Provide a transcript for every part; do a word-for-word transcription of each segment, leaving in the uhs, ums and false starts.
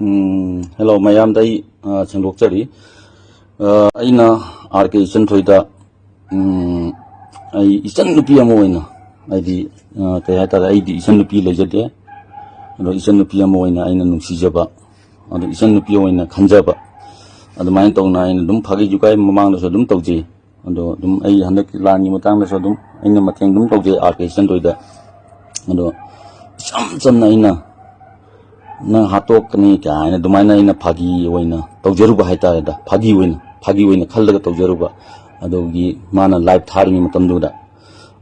ꯎꯝ, hello, ꯃꯌꯥꯝꯗ ꯑꯩ, ꯑ, ꯁꯦꯡꯗꯣꯛꯆꯔꯤ꯫ ꯑ, ꯑꯩꯅ ꯑꯥꯔ ꯀꯦ ꯏꯆꯟꯊꯣꯏꯗ, ꯎꯝ, ꯑꯩ ꯏꯆꯟ ꯅꯨꯄꯤ ꯑꯃ ꯑꯣꯏꯅ, ꯍꯥꯏꯗꯤ, ꯑ, ꯀꯩ ꯍꯥꯏꯇꯥꯔꯦ, ꯑꯩꯗꯤ ꯏꯆꯟ ꯅꯨꯄꯤ ꯂꯩꯖꯗꯦ꯫ ꯑꯗꯣ ꯏꯆꯟ ꯅꯨꯄꯤ ꯑꯃ ꯑꯣꯏꯅ ꯑꯩꯅ ꯅꯨꯡꯁꯤꯖꯕ, ꯑꯗꯣ ꯏꯆꯟ ꯅꯨꯄꯤ ꯑꯣꯏꯅ ꯈꯟꯖꯕ, ꯑꯗꯨꯃꯥꯏꯅ ꯇꯧꯅ ꯑꯩꯅ ꯑꯗꯨꯝ ꯐꯥꯒꯤ ꯖꯨꯒꯥꯏ ꯃꯃꯥꯡꯗꯁꯨ ꯑꯗꯨꯝ ꯇꯧꯖꯩ꯫ ꯑꯗꯣ ꯑꯗꯨꯝ ꯑꯩ ꯍꯟꯗꯛꯀꯤ ꯂꯥꯟꯒꯤ ꯃꯇꯥꯡꯗꯁꯨ ꯑꯗꯨꯝ ꯑꯩꯅ ꯃꯇꯦꯡ ꯑꯗꯨꯝ ꯇꯧꯖꯩ ꯑꯥꯔ ꯀꯦ ꯏꯆꯟꯊꯣꯏꯗ꯫ ꯑꯗꯣ ꯏꯆꯝ ꯆꯝꯅ ꯑꯩꯅ "ꯅꯪ ꯍꯥꯠꯇꯣꯛꯀꯅꯤ" ꯀꯥꯏꯅ ꯑꯗꯨꯃꯥꯏꯅ ꯑꯩꯅ ꯐꯥꯒꯤ ꯑꯣꯏꯅ ꯇꯧꯖꯔꯨꯕ ꯍꯥꯏꯇꯥꯔꯦꯗ, ꯐꯥꯒꯤ ꯑꯣꯏꯅ, ꯐꯥꯒꯤ ꯑꯣꯏꯅ ꯈꯜꯂꯒ ꯇꯧꯖꯔꯨꯕ꯫ ꯑꯗꯨꯒꯤ ꯃꯥꯅ ꯂꯥꯏꯚ ꯊꯥꯔꯤꯉꯩ ꯃꯇꯝꯗꯨꯗ,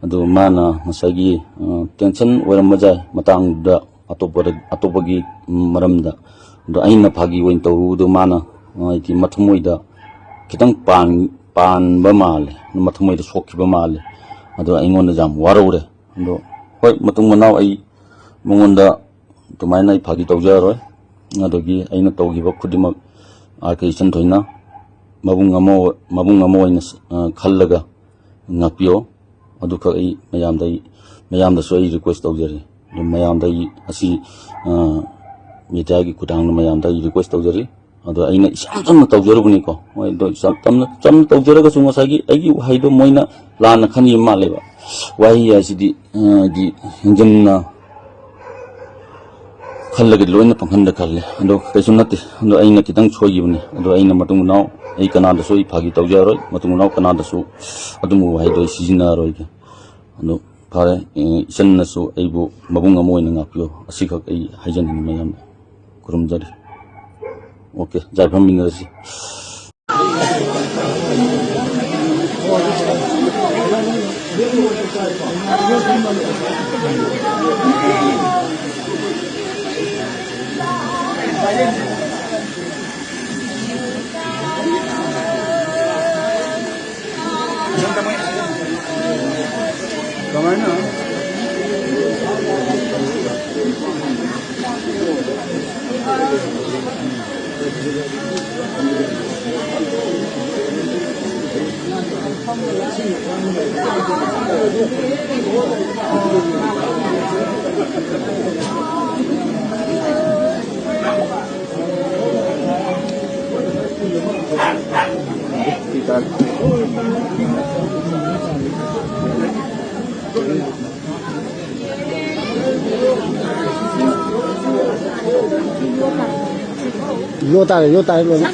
ꯑꯗꯨ ꯃꯥꯅ ꯉꯁꯥꯏꯒꯤ, ꯑ, ꯇꯦꯟꯁꯟ ꯑꯣꯏꯔꯝꯕ ꯌꯥꯏ ꯃꯇꯥꯡꯗꯨꯗ, ꯑꯇꯣꯞꯄꯗ, ꯑꯇꯣꯞꯄꯒꯤ ꯃꯔꯝꯗ꯫ ꯑꯗꯣ ꯑꯩꯅ ꯐꯥꯒꯤ ꯑꯣꯏꯅ ꯇꯧꯔꯨꯕꯗꯣ ꯃꯥꯅ, ꯑ, ꯍꯥꯏꯗꯤ ꯃꯊꯃꯣꯏꯗ ꯈꯤꯇꯪ ꯄꯥꯟ-, ꯄꯥꯟꯕ ꯃꯥꯜꯂꯦ, ꯃꯊꯃꯣꯏꯗ ꯁꯣꯛꯈꯤꯕ ꯃꯥꯜꯂꯦ꯫ ꯑꯗꯣ ꯑꯩꯉꯣꯟꯗ ꯌꯥꯝ ꯋꯥꯔꯧꯔꯦ꯫ ꯑꯗꯣ ꯍꯣꯏ, ꯃꯇꯨꯡ ꯃꯅꯥꯎ ꯑꯩ ꯃꯉꯣꯟꯗ ꯑꯗꯨꯃꯥꯏꯅ ꯑꯩ ꯐꯥꯒꯤ ꯇꯧꯖꯔꯔꯣꯏ꯫ ꯑꯗꯒꯤ ꯑꯩꯅ ꯇꯧꯈꯤꯕ ꯈꯨꯗꯤꯡꯃꯛ ꯑꯥꯔ ꯀꯦ ꯏꯆꯟꯊꯣꯏꯅ ꯃꯕꯨꯡ ꯑꯃ, ꯃꯕꯨꯡ ꯑꯃ ꯑꯣꯏꯅ, ꯑ, ꯈꯜꯂꯒ ꯉꯥꯛꯄꯤꯌꯣ꯫ ꯑꯗꯨꯈꯛ ꯑꯩ ꯃꯌꯥꯝꯗ, ꯑꯩ, ꯃꯌꯥꯝꯗꯁꯨ ꯑꯩ ꯔꯤꯀ꯭ꯋꯦꯁ ꯇꯧꯖꯔꯤ꯫ ꯑꯗꯨ ꯃꯌꯥꯝꯗ ꯑꯩ ꯑꯁꯤ, ꯑ, ꯃꯦꯗꯤꯌꯥꯒꯤ ꯈꯨꯠꯊꯥꯡꯗ ꯃꯌꯥꯝꯗ ꯑꯩ ꯔꯤꯀ꯭ꯋꯦꯁ ꯇꯧꯖꯔꯤ꯫ ꯑꯗꯣ ꯑꯩꯅ ꯏꯆꯝ ꯆꯝꯅ ꯇꯧꯖꯔꯨꯕꯅꯤꯀꯣ꯫ ꯍꯣꯏ, ꯑꯗꯣ ꯏꯆꯝ ꯆꯝꯅ, ꯆꯝꯅ ꯇꯧꯖꯔꯒꯁꯨ ꯉꯁꯥꯏꯒꯤ ꯑꯩꯒꯤ ꯋꯥꯍꯩꯗꯣ ꯃꯣꯏꯅ ꯂꯥꯟꯅ ꯈꯟꯈꯤꯕ ꯃꯥꯜꯂꯦꯕ꯫ ꯋꯥꯍꯩ ꯍꯥꯏꯁꯤꯗꯤ, ꯑ, ꯍꯥꯏꯗꯤ ꯍꯦꯟꯖꯤꯟꯅ ꯈꯜꯂꯒꯗꯤ ꯂꯣꯏꯅ ꯄꯪꯈꯟꯗ ꯈꯜꯂꯦ꯫ ꯑꯗꯣ ꯀꯩꯁꯨ ꯅꯠꯇꯦ꯫ ꯑꯗꯣ ꯑꯩꯅ ꯈꯤꯇꯪ ꯁꯣꯏꯈꯤꯕꯅꯤ꯫ ꯑꯗꯣ ꯑꯩꯅ ꯃꯇꯨꯡ ꯃꯅꯥꯎ ꯑꯩ ꯀꯅꯥꯗꯁꯨ ꯑꯩ ꯐꯥꯒꯤ ꯇꯧꯖꯔꯔꯣꯏ꯫ ꯃꯇꯨꯡ ꯃꯅꯥꯎ ꯀꯅꯥꯗꯁꯨ ꯑꯗꯨꯝꯕ ꯋꯥꯍꯩꯗꯣ ꯑꯩ ꯁꯤꯖꯤꯟꯅꯔꯔꯣꯏꯒꯦ꯫ ꯑꯗꯣ ꯐꯔꯦ, ꯑꯦ, ꯏꯆꯟꯅꯁꯨ ꯑꯩꯕꯨ ꯃꯕꯨꯡ ꯑꯃ ꯑꯣꯏꯅ ꯉꯥꯛꯄꯤꯌꯨ꯫ ꯑꯁꯤꯈꯛ ꯑꯩ ꯍꯥꯏꯖꯅꯤꯡꯉꯤ ꯃꯌꯥꯝꯗ꯫ ꯈꯨꯔꯨꯝꯖꯔꯤ꯫ ꯑꯣꯀꯦ, ꯌꯥꯏꯐꯃꯤꯟꯅꯔꯁꯤ꯫ ꯀꯃꯥꯏꯅ? ꯌꯣ ꯇꯥꯔꯦ, ꯌꯣ ꯇꯥꯔꯦ ꯂꯣꯏꯅ꯫